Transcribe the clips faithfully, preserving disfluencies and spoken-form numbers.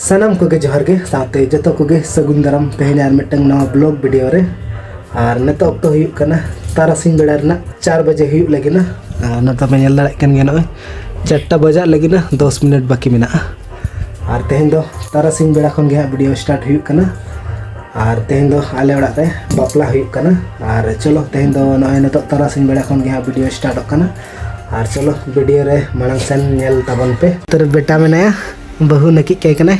ᱥᱟᱱᱟᱢ ᱠᱚᱜᱮ ᱡᱚᱦᱟᱨ ᱜᱮ, ᱥᱟᱶᱛᱮ ᱡᱚᱛᱚ ᱠᱚᱜᱮ ᱥᱟᱹᱜᱩᱱ ᱫᱟᱨᱟᱢ ᱛᱮᱦᱮᱧ ᱟᱨ ᱢᱤᱫᱴᱟᱝ ᱱᱟᱣᱟ ᱵᱞᱚᱜ ᱵᱷᱤᱰᱤᱭᱳ ᱨᱮ᱾ ᱟᱨ ᱱᱤᱛᱚᱜ ᱚᱠᱛᱚ ᱦᱩᱭᱩᱜ ᱠᱟᱱᱟ ᱛᱟᱨᱟᱥᱤᱧ ᱵᱮᱲᱟ ᱨᱮᱱᱟᱜ ᱪᱟᱨ ᱵᱟᱡᱮ ᱦᱩᱭᱩᱜ ᱞᱟᱹᱜᱤᱫ ᱱᱟ᱾ ᱟᱨ ᱱᱚᱛᱮ ᱯᱮ ᱧᱮᱞ ᱫᱟᱲᱮᱭᱟᱜ ᱠᱟᱱ ᱜᱮᱭᱟ, ᱱᱚᱜᱼᱚᱭ ᱪᱟᱨᱴᱟ ᱵᱟᱡᱟᱜ ᱞᱟᱹᱜᱤᱫ ᱱᱟ, ᱫᱚᱥ ᱢᱤᱱᱤᱴ ᱵᱟᱹᱠᱤ ᱢᱮᱱᱟᱜᱼᱟ᱾ ᱟᱨ ᱛᱮᱦᱮᱧ ᱫᱚ ᱛᱟᱨᱟᱥᱤᱧ ᱵᱮᱲᱟ ᱠᱷᱚᱱ ᱜᱮ ᱦᱟᱸᱜ ᱵᱷᱤᱰᱤᱭᱳ ᱥᱴᱟᱨᱴ ᱦᱩᱭᱩᱜ ᱠᱟᱱᱟ᱾ ᱟᱨ ᱛᱮᱦᱮᱧ ᱫᱚ ᱟᱞᱮ ᱚᱲᱟᱜ ᱨᱮ ᱵᱟᱯᱞᱟ ᱦᱩᱭᱩᱜ ᱠᱟᱱᱟ᱾ ᱟᱨ ᱪᱚᱞᱚ, ᱛᱮᱦᱮᱧ ᱫᱚ ᱱᱚᱜᱼᱚᱭ ᱱᱤᱛᱚᱜ ᱛᱟᱨᱟᱥᱤᱧ ᱵᱮᱲᱟ ᱠᱷᱚᱱ ᱜᱮ ᱦᱟᱸᱜ ᱵᱷᱤᱰᱤᱭᱳ ᱥᱴᱟᱨᱴᱚᱜ ᱠᱟᱱᱟ᱾ ᱟᱨ ᱪᱚᱞᱚ, ᱵᱷᱤᱰᱤᱭᱳ ᱨᱮ ᱢᱟᱲᱟᱝ ᱥᱮᱱ ᱧᱮᱞ ᱛᱟᱵᱚᱱ ᱯᱮ᱾ ᱛᱚᱨᱮ ᱵᱮᱴᱟ ᱢᱮᱱᱟᱭᱟ, ᱵᱟᱹᱦᱩ ᱱᱟᱹᱠᱤᱡ ᱠᱟᱭ ᱠᱟᱱᱟᱭ᱾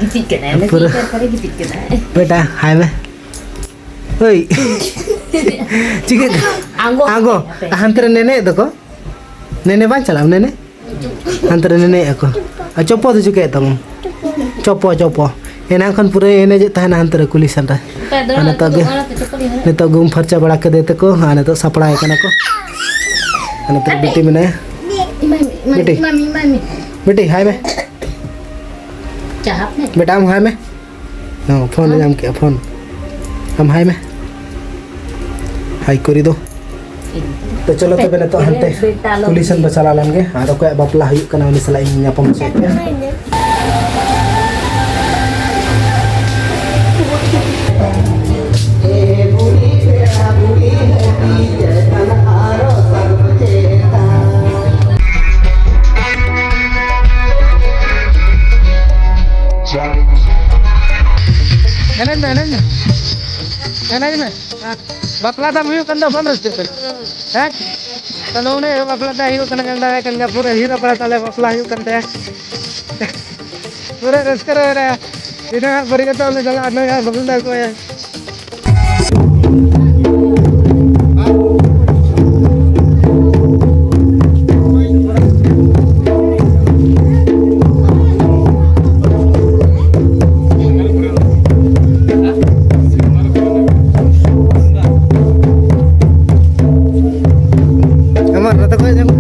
ᱜᱤᱛᱤᱡ ᱠᱟᱱᱟᱭ, ᱯᱩᱨᱟᱹ᱾ ᱜᱤᱛᱤᱡ ᱠᱟᱱᱟᱭ᱾ ᱵᱮᱴᱟ, ᱦᱟᱭ ᱢᱮ᱾ ᱳᱭ᱾ ᱪᱤᱠᱟᱹᱜ ᱠᱟᱱᱟ? ᱟᱸᱜᱚ᱾ ᱟᱸᱜᱚ᱾ ᱦᱟᱯᱮ᱾ ᱦᱟᱱᱛᱮ ᱨᱮ ᱱᱮᱱᱮᱡ ᱫᱚᱠᱚ᱾ ᱱᱮᱱᱮ ᱵᱟᱝ ᱪᱟᱞᱟᱜᱼᱟ, ᱱᱮᱱᱮ? ᱦᱟᱱᱛᱮ ᱨᱮ ᱱᱮᱱᱮᱡ ᱟᱠᱚ᱾ ᱟᱨ ᱪᱚᱯᱚ ᱫᱚ ᱪᱤᱠᱟᱹᱭᱮᱫ ᱛᱟᱢᱟᱢ? ᱪᱚᱯᱚ, ᱪᱚᱯᱚ᱾ ᱮᱱᱟᱝ ᱠᱷᱚᱱ ᱯᱩᱨᱟᱹ ᱮᱱᱮᱡᱮᱫ ᱛᱟᱦᱮᱱᱟ ᱦᱟᱱᱛᱮ ᱨᱮ ᱠᱩᱞᱦᱤ ᱥᱮᱱ ᱨᱮ᱾ ᱟᱨ ᱱᱤᱛᱚᱜ ᱜᱮ, ᱱᱤᱛᱚᱜ ᱜᱮ ᱩᱢ ᱯᱷᱟᱨᱪᱟ ᱵᱟᱲᱟ ᱠᱮᱫᱮ ᱛᱮᱠᱚ, ᱟᱨ ᱱᱤᱛᱚᱜ ᱥᱟᱯᱲᱟᱣ ᱠᱟᱱᱟ ᱠᱚ᱾ ᱟᱨ ᱱᱤᱛᱚᱜ ᱵᱤᱴᱤ ᱢᱮᱱᱟᱭᱟ᱾ ᱵᱤᱴᱤ᱾ ᱵᱤᱴᱤ, ᱦᱟᱭ ᱢᱮ᱾ ᱪᱟᱦᱟᱜ ᱢᱮ᱾ ᱵᱮᱴᱟ, ᱟᱢ ᱦᱟᱭ ᱢᱮ᱾ ᱦᱚᱸ, ᱯᱷᱳᱱ ᱮ ᱧᱟᱢ ᱠᱮᱜᱼᱟ, ᱯᱷᱳᱱ᱾ ᱟᱢ ᱦᱟᱭ ᱢᱮ᱾ ᱦᱟᱭ ᱠᱚᱨᱤ ᱫᱚ᱾ ᱛᱚ ᱪᱚᱞᱚ ᱛᱚᱵᱮ ᱱᱤᱛᱚᱜ ᱦᱟᱱᱛᱮ ᱠᱩᱞᱦᱤ ᱥᱮᱱ ᱵᱚ ᱪᱟᱞᱟᱣ ᱞᱮᱱ ᱜᱮ, ᱟᱨ ᱚᱠᱚᱭᱟᱜ ᱵᱟᱯᱞᱟ ᱦᱩᱭᱩᱜ ᱠᱟᱱᱟ ᱩᱱᱤ ᱥᱟᱞᱟᱜ ᱤᱧ ᱧᱟᱯᱟᱢ ᱦᱚᱪᱚᱭᱮᱫ ᱯᱮᱭᱟ᱾ ᱮᱱᱮᱡ ᱢᱮ, ᱮᱱᱮᱡ ᱢᱮ, ᱮᱱᱮᱡ ᱢᱮ᱾ ᱵᱟᱯᱞᱟ ᱛᱟᱢ ᱦᱩᱭᱩᱜ ᱠᱟᱱ ᱫᱚ, ᱵᱟᱢ ᱨᱟᱹᱥᱠᱟᱹᱜ ᱠᱟᱱᱟ? ᱦᱮᱸ? ᱛᱟᱦᱞᱮ ᱩᱱᱤ ᱵᱟᱯᱞᱟ ᱛᱟᱭ ᱦᱩᱭᱩᱜ ᱠᱟᱱᱟ, ᱧᱮᱞ ᱫᱟᱲᱮᱭᱟᱜ ᱠᱟᱱ ᱜᱮᱭᱟ, ᱯᱩᱨᱟᱹ ᱦᱤᱨᱳ ᱯᱟᱲᱟ ᱛᱟᱞᱮ ᱵᱟᱯᱞᱟ ᱦᱩᱭᱩᱜ ᱠᱟᱱ ᱛᱟᱭᱟ᱾ ᱯᱩᱨᱟᱹ ᱨᱟᱹᱥᱠᱟᱹ ᱨᱮ ᱢᱮᱱᱟᱭᱟ᱾ ᱤᱱᱟᱹ ᱦᱟᱸᱜ ᱵᱟᱹᱨᱭᱟᱹᱛᱚᱜ ᱞᱮ ᱪᱟᱞᱟᱜᱼᱟ, ᱱᱩᱭ ᱦᱟᱸᱜ ᱵᱟᱹᱦᱩ ᱞᱮ ᱟᱹᱜᱩᱣᱟᱭᱟ᱾ ᱟᱢᱟᱜ ᱱᱚᱛᱮ ᱠᱷᱚᱡ ᱧᱮᱞ ᱢᱮ᱾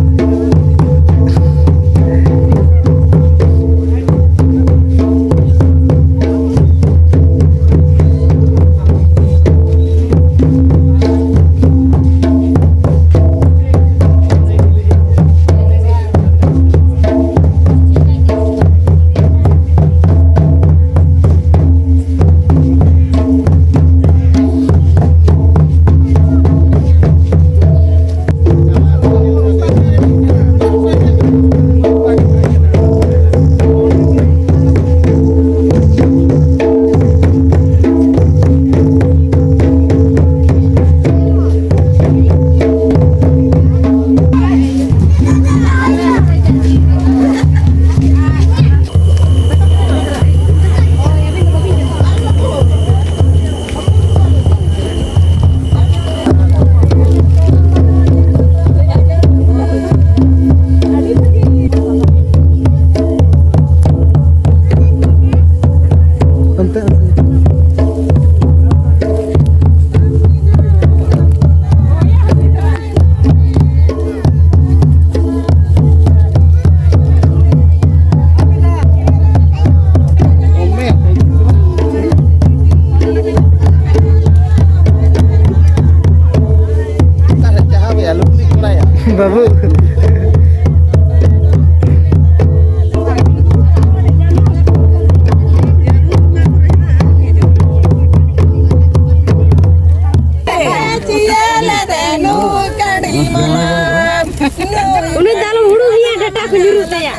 ᱩᱱᱤ ᱫᱚ ᱟᱞᱚᱢ ᱦᱩᱲᱩᱝ ᱮᱭᱟ, ᱰᱟᱴᱟ ᱠᱚ ᱧᱩᱨᱩᱜ ᱛᱟᱭᱟ᱾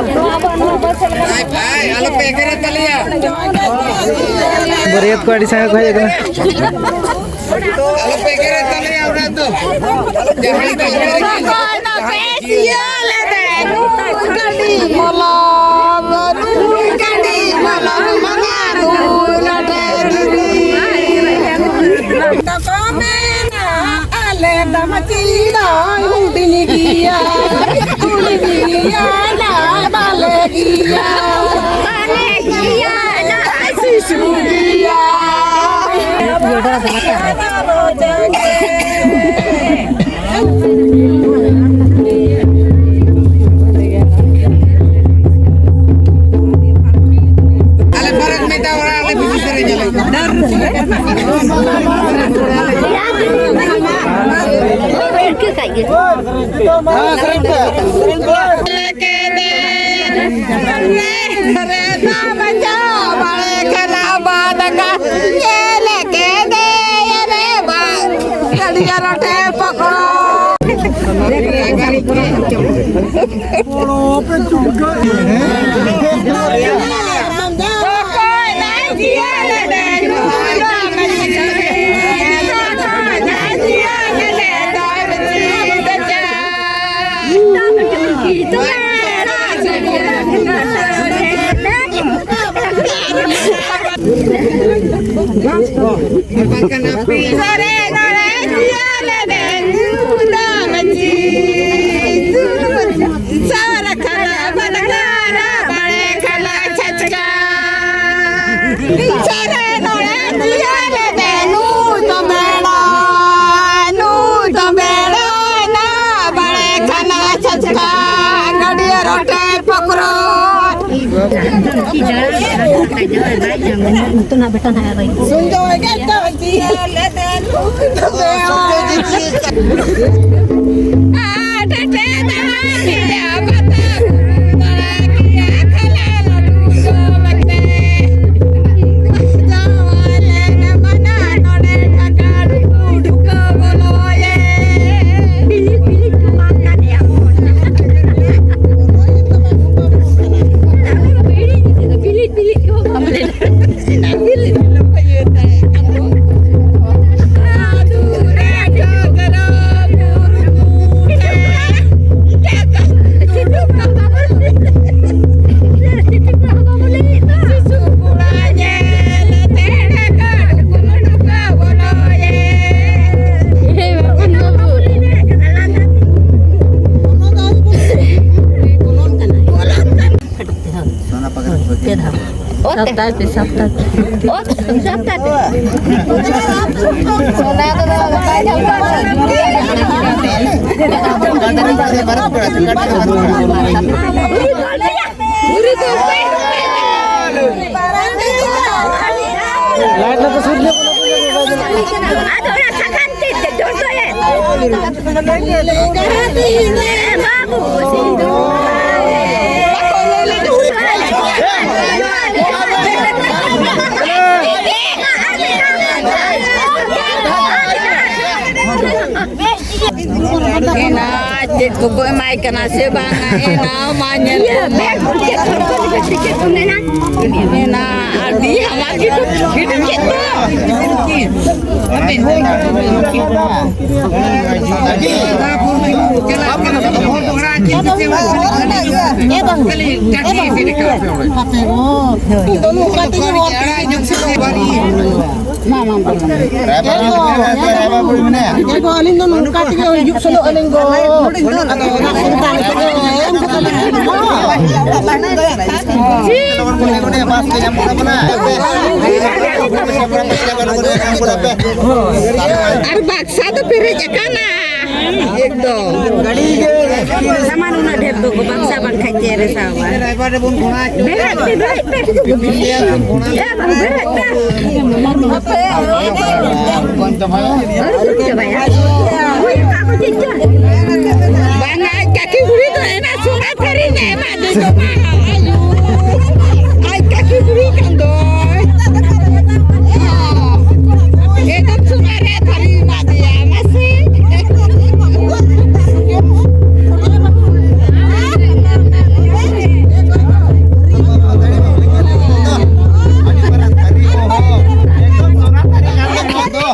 ᱵᱷᱟᱭ, ᱵᱷᱟᱭ, ᱟᱞᱚᱯᱮ ᱮᱜᱮᱨᱮᱫ ᱛᱟᱞᱮᱭᱟ᱾ ᱵᱟᱹᱨᱭᱟᱹᱛ ᱠᱚ ᱟᱹᱰᱤ ᱥᱟᱸᱜᱮ ᱠᱚ ᱦᱮᱡ ᱟᱠᱟᱱᱟ᱾ ᱟᱞᱚᱯᱮ ᱮᱜᱮᱨᱮᱫ ᱛᱟᱞᱮᱭᱟ ᱚᱲᱟᱜ ᱫᱚ᱾ ᱡᱟᱦᱟᱸᱭ ᱠᱚ ᱮᱜᱮᱨᱮᱫ ᱠᱟᱱᱟ᱾ ᱟᱞᱮ ᱫᱚ ᱢᱟᱹᱪᱤ ᱫᱚ ᱦᱩᱰᱤᱧ ᱜᱮᱭᱟ, ᱦᱩᱰᱤᱧ ᱜᱮᱭᱟ, ᱵᱟᱞᱮ ᱜᱮᱭᱟ, ᱵᱟᱞᱮ ᱜᱮᱭᱟ, ᱥᱤᱥᱩ ᱜᱮᱭᱟ᱾ ᱟᱞᱮ ᱯᱟᱨᱟᱠ ᱢᱮᱛᱟ ᱚᱲᱟᱜ ᱟᱞᱮ ᱵᱤᱥᱤ ᱥᱮᱨᱮᱧ ᱟᱞᱮ᱾ ᱥᱟᱯᱛᱟ ᱯᱮ, ᱥᱟᱯᱛᱟ ᱯᱮ᱾ ᱚ, ᱥᱟᱯᱛᱟ ᱯᱮ᱾ ᱟᱫᱚ ᱚᱱᱟ ᱥᱟᱠᱟᱢ ᱛᱮ ᱡᱚᱲᱫᱚᱭᱮ᱾ ᱮᱱᱟ ᱪᱮᱫ ᱠᱚᱠᱚ ᱮᱢᱟᱭ ᱠᱟᱱᱟ ᱥᱮ ᱵᱟᱝᱟ? ᱮᱱᱟ ᱢᱟ ᱧᱮᱞ ᱠᱚᱢ᱾ ᱮᱱᱟ ᱟᱹᱰᱤ ᱦᱟᱢᱟᱞ ᱜᱮ ᱠᱚ ᱯᱷᱤᱴ ᱠᱮᱫ ᱫᱚ᱾ ᱢᱟ, ᱢᱟ, ᱢᱟ᱾ ᱧᱮᱞ ᱠᱚ, ᱟᱹᱞᱤᱧ ᱫᱚ ᱱᱚᱝᱠᱟ ᱛᱮᱜᱮ ᱦᱤᱡᱩᱜ ᱥᱮᱱᱚᱜ ᱟᱹᱞᱤᱧ ᱫᱚ᱾ ᱟᱫᱚ ᱚᱱᱟ ᱥᱟᱱᱛᱟᱲ ᱛᱮᱜᱮ ᱮᱢ ᱠᱟᱛᱮ ᱞᱤᱧ ᱦᱤᱡᱩᱜᱼᱟ᱾ ᱟᱨ ᱵᱟᱠᱥᱟ ᱫᱚ ᱯᱮᱨᱮᱡ ᱟᱠᱟᱱᱟ ᱮᱠᱫᱚᱢ᱾ ᱥᱟᱢᱟᱱ ᱩᱱᱟᱹᱜ ᱰᱷᱮᱨ ᱫᱚ ᱵᱟᱠᱥᱟ ᱵᱟᱝᱠᱷᱟᱡ ᱪᱮᱫ ᱨᱮ ᱥᱟᱵᱟ? ᱵᱮᱨᱮᱫ ᱯᱮ, ᱵᱮᱨᱮᱫ ᱯᱮ᱾ ᱮ ᱵᱟᱹᱵᱩ, ᱵᱮᱨᱮᱫ ᱯᱮ᱾ ᱟᱹᱨᱩᱵ ᱪᱟᱵᱟᱭᱟ᱾ ᱦᱳᱭ, ᱚᱱᱟ ᱠᱚ ᱪᱮᱫ ᱪᱚ? ᱵᱟᱝᱟ, ᱟᱡ ᱠᱟᱹᱠᱤ ᱵᱩᱲᱦᱤ ᱫᱚ ᱮᱱᱟ ᱥᱚᱱᱟ ᱛᱷᱟᱹᱨᱤ ᱨᱮ ᱮᱢᱟ ᱫᱮ ᱫᱚ ᱵᱟᱝ᱾ ᱟᱭᱩ, ᱟᱡ ᱠᱟᱹᱠᱤ ᱵᱩᱲᱦᱤ ᱠᱟᱱ ᱫᱚᱭ᱾ ᱮᱠᱫᱚᱢ ᱥᱚᱱᱟ ᱨᱮ ᱛᱷᱟᱹᱨᱤ ᱮᱢᱟ ᱫᱮᱭᱟ, ᱢᱟᱥᱮ᱾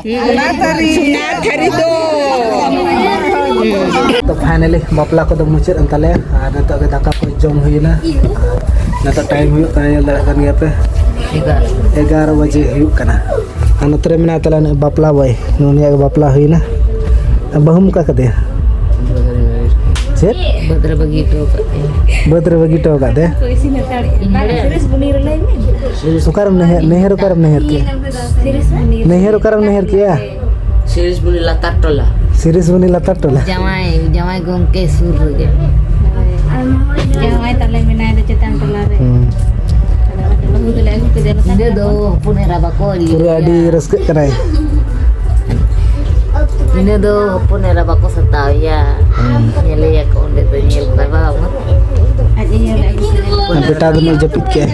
ᱚᱱᱟ ᱛᱷᱟᱹᱨᱤ ᱫᱚ᱾ ᱛᱚ finally ᱵᱟᱯᱞᱟ ᱠᱚᱫᱚ ᱢᱩᱪᱟᱹᱫ ᱮᱱ ᱛᱟᱞᱮᱭᱟ ᱟᱨ ᱱᱤᱛᱚᱜ ᱜᱮ ᱫᱟᱠᱟ ᱠᱚ ᱡᱚᱢ ᱦᱩᱭᱱᱟ᱾ ᱟᱨ ᱱᱤᱛᱚᱜ time ᱦᱩᱭᱩᱜ ᱠᱟᱱᱟ, ᱧᱮᱞ ᱫᱟᱲᱮᱭᱟᱜ ᱠᱟᱱ ᱜᱮᱭᱟ ᱯᱮ, ᱮᱜᱟᱨᱚ ᱵᱟᱡᱮ ᱦᱩᱭᱩᱜ ᱠᱟᱱᱟ᱾ ᱟᱨ ᱱᱚᱛᱮ ᱨᱮ ᱢᱮᱱᱟᱭ ᱛᱟᱞᱮᱭᱟ ᱱᱩᱭ ᱵᱟᱯᱞᱟ boy, ᱱᱩᱭᱟᱜ ᱜᱮ ᱵᱟᱯᱞᱟ ᱦᱩᱭᱱᱟ᱾ ᱟᱨ ᱵᱟᱹᱦᱩᱢ ᱚᱠᱟ ᱠᱟᱫᱮᱭᱟ? ᱵᱟᱹᱫᱽ ᱨᱮ ᱵᱟᱹᱜᱤ ᱦᱚᱴᱚ ᱟᱠᱟᱫ ᱛᱮ᱾ ᱵᱟᱹᱫᱽ ᱨᱮ ᱵᱟᱹᱜᱤ ᱦᱚᱴᱚ ᱟᱠᱟᱫ ᱛᱮ? ᱤᱧ ᱵᱟᱲᱟᱭᱟ᱾ ᱚᱠᱟᱨᱮᱢ ᱱᱟᱹᱭᱦᱟᱹᱨ, ᱱᱟᱹᱭᱦᱟᱹᱨ ᱚᱠᱟᱨᱮᱢ ᱱᱟᱹᱭᱦᱟᱹᱨ ᱠᱮᱜᱼᱟ? ᱱᱟᱹᱭᱦᱟᱹᱨ ᱚᱠᱟᱨᱮᱢ ᱱᱟᱹᱭᱦᱟᱹᱨ ᱠᱮᱜᱼᱟ? ᱥᱤᱨᱤᱥ ᱵᱩᱱᱤ ᱞᱟᱛᱟᱨ ᱴᱚᱞᱟ᱾ ᱥᱤᱨᱤᱥ ᱵᱩᱱᱤ ᱞᱟᱛᱟᱨ ᱴᱚᱞᱟ? ᱡᱟᱶᱟᱭ, ᱡᱟᱶᱟᱭ ᱜᱚᱢᱠᱮ ᱥᱩᱨ ᱨᱮᱜᱮ᱾ ᱡᱟᱶᱟᱭ ᱛᱟᱞᱮ ᱢᱮᱱᱟᱭ ᱫᱚ ᱪᱮᱛᱟᱱ ᱴᱚᱞᱟ ᱨᱮ᱾ ᱦᱩᱸ᱾ ᱟᱫᱚ ᱚᱱᱟᱛᱮ ᱵᱟᱹᱦᱩ ᱫᱚᱞᱮ ᱟᱹᱜᱩ ᱠᱮᱫᱮᱭᱟ ᱞᱟᱛᱟᱨ ᱯᱩᱨᱟᱹ ᱴᱚᱞᱟ᱾ ᱟᱹᱰᱤ ᱨᱟᱹᱥᱠᱟᱹᱜ ᱠᱟᱱᱟᱭ᱾ ᱤᱱᱟᱹ ᱫᱚ ᱦᱚᱯᱚᱱ ᱮᱨᱟ ᱵᱟᱠᱚ ᱥᱟᱛᱟᱣᱮᱭᱟ᱾ ᱦᱩᱸ᱾ ᱧᱮᱞᱮᱭᱟᱠᱚ ᱚᱸᱰᱮ ᱫᱚ, ᱧᱮᱞ ᱠᱚᱣᱟ ᱵᱟᱵᱟ᱾ ᱟᱡ ᱤᱭᱟᱹ ᱞᱮ ᱟᱹᱜᱩ ᱠᱮᱫᱮᱭᱟ᱾ ᱟᱨ ᱵᱮᱴᱟ ᱫᱚ ᱱᱩᱭ ᱡᱟᱹᱯᱤᱫ ᱠᱮᱜᱼᱟᱭ᱾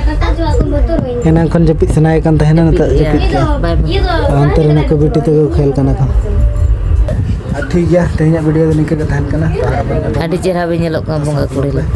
ᱮᱱᱟᱝ ᱠᱷᱚᱱ ᱡᱟᱹᱯᱤᱫ ᱥᱟᱱᱟᱭᱮ ᱠᱟᱱ ᱛᱟᱦᱮᱱᱟ, ᱱᱤᱛᱚᱜ ᱡᱟᱹᱯᱤᱫ ᱠᱮᱜᱼᱟᱭ᱾ ᱵᱟᱭ ᱵᱟᱯᱞᱟ᱾ ᱚᱱᱛᱮ ᱨᱮ ᱱᱩᱠᱩ ᱵᱤᱴᱤ ᱛᱟᱠᱚ ᱠᱷᱮᱞ ᱠᱟᱱᱟ ᱠᱚ᱾ ᱟᱨ ᱴᱷᱤᱠ ᱜᱮᱭᱟ, ᱛᱮᱦᱮᱧᱟᱜ video ᱫᱚ ᱱᱤᱝᱠᱟᱹ ᱜᱮ ᱛᱟᱦᱮᱱ ᱠᱟᱱᱟ᱾ ᱟᱹᱰᱤ ᱪᱮᱦᱨᱟ ᱵᱤᱱ ᱧᱮᱞᱚᱜ ᱠᱟᱱᱟ ᱵᱚᱸᱜᱟ ᱠᱩᱲᱤ ᱞᱮᱠᱟ᱾